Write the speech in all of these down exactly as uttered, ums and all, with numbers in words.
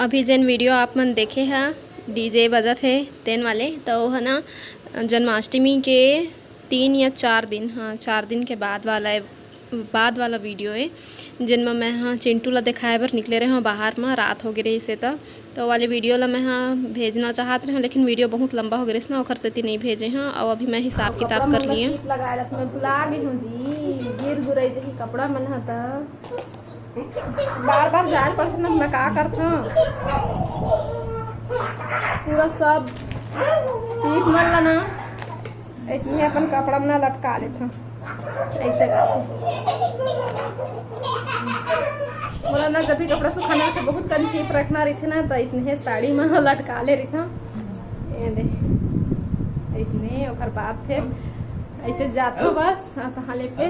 अभी जेन वीडियो आप मन देखे ह, डीजे बजत हे तेन वाले, त वो ह ना जन्माष्टमी के तीन या चार दिन, हाँ, चार दिन के बाद वाला, बाद वाला वीडियो ए, जेन म मैं ह चिंटू ला देखाए बर निकले रहे हूँ बाहर म, रात हो गे रहिस हे त। तो वाले वीडियो ला मैं ह भेजना चाहत रहे हूँ, लेकिन वीडियो बहुत लंबा हो गे रहिस ना, ओखर सेती नहीं भेजे हूँ। और अभी मैं हिसाब किताब कर लिए। चिप लगाए रख, मैं भुला गई हूँ जी, गिर गुरई जही कपड़ा मन ह त। बार बार जाए पड़थे ना, मैं का करथों, पूरा सब चीज मन ला ना ऐसने अपन कपड़ा में ना लटका लेथों, ऐसे करथों। मोला ना जब भी कपड़ा सुखाना रहिथे, बहुत कन चीप रखना रहिथे ना, तो ऐसने साड़ी में लटका ले रहिथों। ये दे, ऐसने ओकर बाद फिर ऐसे जाथों बस, हाँ, तहाँ ले फिर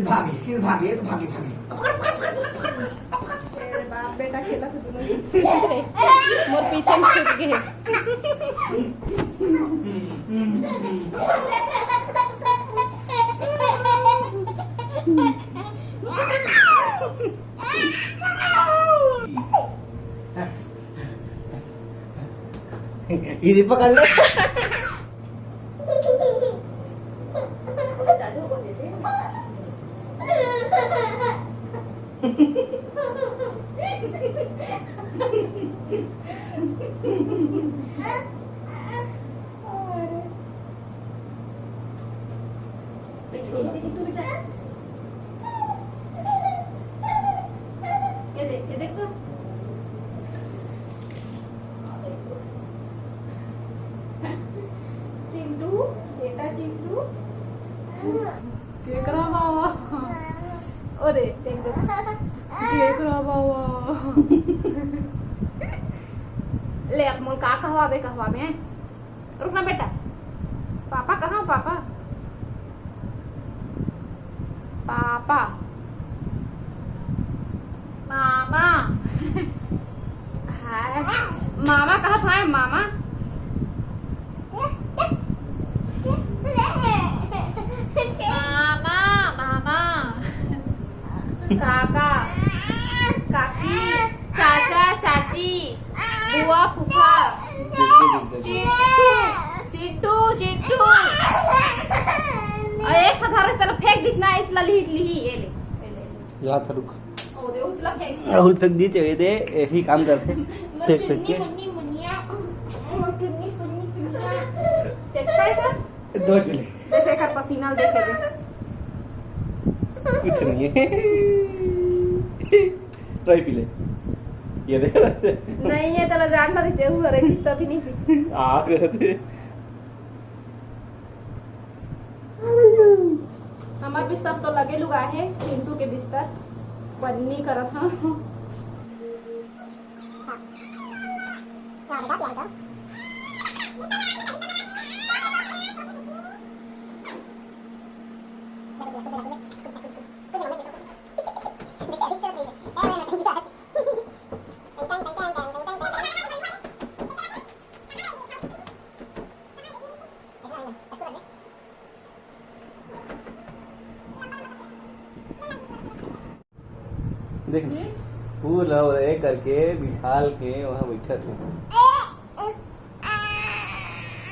भागे, फिर भागे, तो भागे, भागे। अरे बाप, बेटा खेलत हे दोनों। रे, मोर पीछे में छूट गए। ये पकड़ ले। ये देख, ये देख तो। चिंटू, बेटा चिंटू। देख रहा बाबा। ओ दे, देख, देख। देख रहा बाबा। ले, अब मोल का कहवाबे, कहवाबे। रुक ना बेटा, पापा कहाँ हो? पापा, पापा, मामा। हाय, मामा कहाँ था? मामा, मामा, मामा। काका, काकी, चाचा, चाची, बुआ, फूफा, चिंटू, चिंटू, चिंटू। अउ एक ठा धरे, चलो फेंक दिस ना, इचला लिही, लिही, ये ले, ये ले। ला था रुक। ओ दे, उचला फेंक। राहुल फेंक दी, ये दे, यही काम करथे। फेंक, फेंक के। चेक कर। दो किलो। देख, एकर पसीना देखे दे। कुछ नहीं है। ट्राई पी ले। ये देख। नहीं है, तेला जान ना दीजिए, वो रही, तभी नहीं पी। आ गए थे। हमार बिस्तर तो लगे लुगा है, चिंटू के बिस्तर। पन्नी करत हाँ। देख, पूरा ओला ए करके बिछाल के वहाँ बैठा थे,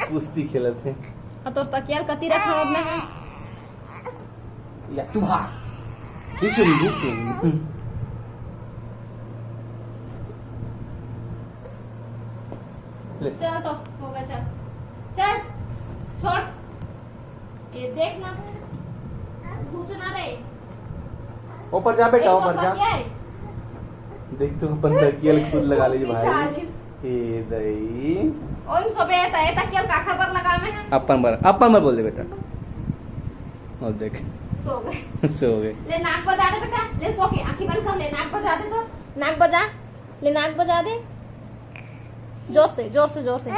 कुश्ती खेलत हे। अउ तोर तकिया ल कति रखा अपना है? या तू भाग। ये सुन, ये सुन। ले। चल तो, हो गया, चल। चल, छोड़। ये देख ना, घुच ना रे। ऊपर जा बेटा, एक ऊपर जा। तकिया है। देख तू अपन तकिया ल खुद लगा ले भाई। बिछा लिस। ए दई। ओम सोबे, ए त-, ए तकिया ल काखर बर लगा में है? अपन बर, अपन बर बोल दे बेटा। और देख। सो गए। सो गए। ले नाक बजा दे बेटा, ले सो के आंखी बंद कर ले, नाक बजा दे तो, नाक बजा, ले नाक बजा दे। जोर से, जोर से, जोर से।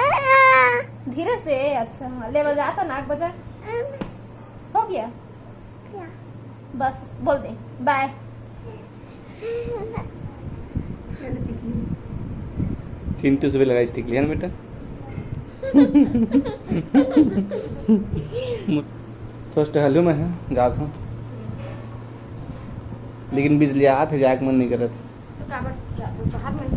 धीरे से, अच्छा, हाँ, ले बजा तो, नाक बजा। हो गया? बस, बोल दे, बाय। चिंटू सुबह लगाइस टिकली, है ना बेटा? थोड़ा टहलू मैं ह, जात हूँ, लेकिन बिजली आत है, जाए के मन नहीं करत। तो काबर जात हस बाहर में?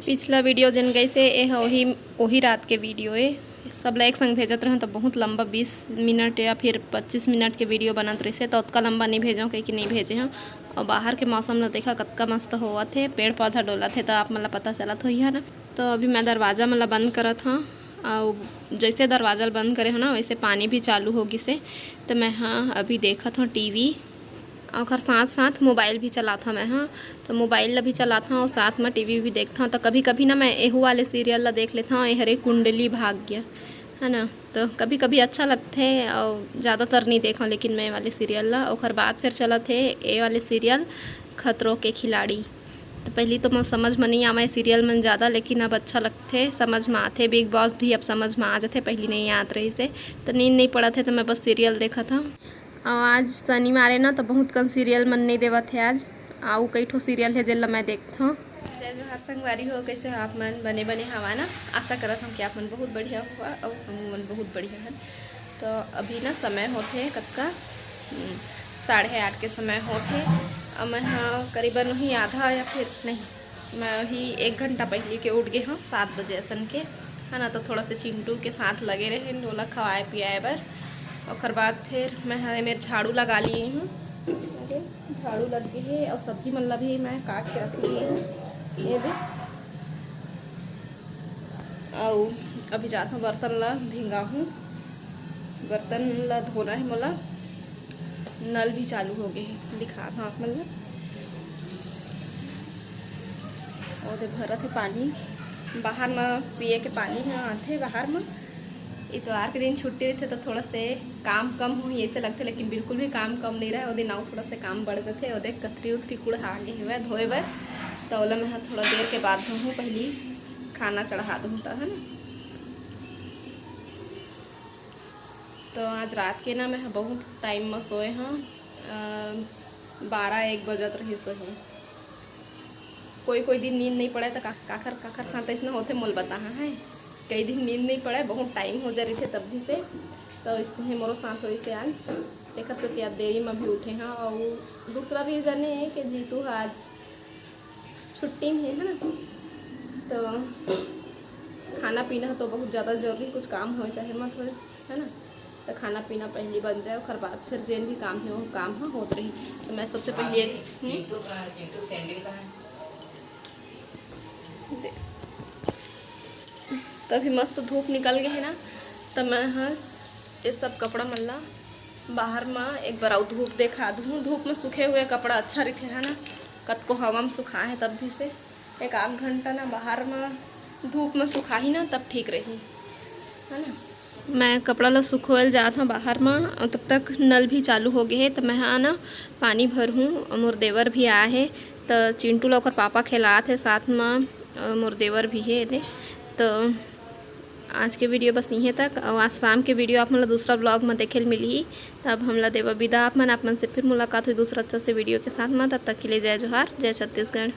पिछला वीडियो जेन गइसे, ए ह ओही, ओही रात के वीडियो ए। सब ला एक संग भेजत रहन, तो बहुत लंबा बीस मिनट या फिर पच्चीस मिनट के वीडियो बनत रहिसे, तो ओतका लंबा नहीं भेजों, कहिके नहीं भेजे हूँ। और बाहर के मौसम ला देखा, कतका मस्त होवत हे, पेड़ पौधा डोलत हे, तो आप मन ला पता चलत होही है ना। तो अभी मैं दरवाजा मन ला बंद करत हूँ, और जैसे दरवाजा ला बंद करे हो ना, वैसे पानी भी चालू हो गिसे। तो मैं हाँ अभी देखत हूँ टीवी, ओखर साथ साथ मोबाइल भी चलात हवं मैं ह। तो मोबाइल ला भी चलात हवं और साथ में टीवी भी देखत हवं। तो कभी कभी ना मैं एहू वाले सीरियल ला देख लेत हवं, ए हरे कुंडली भाग्य, है ना। तो कभी कभी अच्छा लगथे और ज़्यादातर नहीं देखव, लेकिन मैं वाले सीरियल ला। ओखर बाद फिर चलत हे ए वाले सीरियल खतरों के खिलाड़ी। तो पहली तो मोर समझ में नहीं आवे सीरियल मन ज़्यादा, लेकिन अब अच्छा लगथे, समझ में आथे। बिग बॉस भी अब समझ में आ जाथे, पहली नहीं आत रहिसे। तो नींद नहीं पड़त हे, तो मैं बस सीरियल देखत हवं। अउ आज शनिवार ए ना, तो बहुत कन सीरियल मन नहीं देवत हे आज। अउ कई ठो सीरियल हे, जेला मैं देखत हवं। जय जोहार संगवारी हो, कैसे हो आप मन? बने बने हवा ना? आशा करत हवं कि आप मन बहुत बढ़िया होवा अउ हम मन बहुत बढ़िया हन। तो अभी ना समय होथे कतका, हम्म, साढ़े आठ के समय होथे। अउ मैं ह करीबन वही आधा या फिर नहीं, मैं वही एक घंटा पहले के उठ गे हवं, सात बजे असन के, है ना। तो थोड़ा से चिंटू के साथ लगे रहे, ओला खवाए पियाए बर। ओकर बाद फिर मैं ह एमेर झाड़ू लगा लिए हूँ, ओके, झाड़ू लग गई है। और सब्जी मन ला भी मैं काट के रख लिए हूँ, ये भी। अउ अभी जात हूँ बर्तन ला भिंगाहूँ, बर्तन ला धोना है मोला। नल भी चालू हो गए है, दिखा था आप मन ला। ओदे भरत है पानी, बाहर म पिए के पानी ह आथे बाहर म। इतवार के दिन छुट्टी रहिथे तो थोड़ा से काम कम होही ऐसे लगथे, लेकिन बिल्कुल भी काम कम नहीं रहे। ओ दिन अउ थोड़ा से काम बढ़ जाथे। ओदे कथरी उथरी कुड़ ह आगे हवय धोए बर, तो ओला मैं ह थोड़ा देर के बाद धोहूँ, पहली खाना चढ़ा दूँ त, है ना। तो आज रात के ना मैं ह बहुत टाइम म सोए हँ, अ, बारह एक बजत रही सोए हँ। कोई कोई दिन नींद नहीं पड़े तो का-, काखर काखर साथ ऐसना होथे मोल बताहा है। कई दिन नींद नहीं पड़े, बहुत टाइम हो जा रही थे तब भी से, तो इसने मोरो साथ होइसे आज, तेकर से आज देरी म भी उठे हँ। और दूसरा रीजन ये है कि जीतू ह आज छुट्टी में है, है ना, तो खाना पीना तो बहुत ज़्यादा जरूरी, कुछ काम हो चाहे मत हो, है ना, तो खाना पीना पहली बन जाए, ओकर बाद फिर जेन भी काम है वो काम ह होत रही। तो मैं सबसे पहले एक, हम्म? चिंटू कहाँ है? चिंटू सैंडल कहाँ है? दे-, तभी मस्त धूप निकल गए है ना, तो मैं ह ये सब कपड़ा मन ला बाहर म एक बार अउ धूप देखा दूँ। धूप में सूखे हुए कपड़ा अच्छा रहिथे, है ना, कतको हवा में सुखाए है तब भी से एक आध घंटा ना बाहर म धूप में सुखाही ना, तब ठीक रही, है ना। मैं कपड़ा ला सुखोए ल जात हूँ बाहर म, और तब तक नल भी चालू हो गए है, तो मैं ह ना पानी भरहूँ। और मोर देवर भी आए है, तो चिंटू ला ओकर पापा खेलात है साथ म, और मोर देवर भी है ने। तो आज के वीडियो बस इहें तक, और आज शाम के वीडियो आप मन ला दूसरा ब्लॉग में देखे ल मिलही। तब हमला देवा विदा, आप मन, आप मन से फिर मुलाकात हुई दूसरा अच्छा से वीडियो के साथ में। तब तक के लिए जय जोहार, जय छत्तीसगढ़।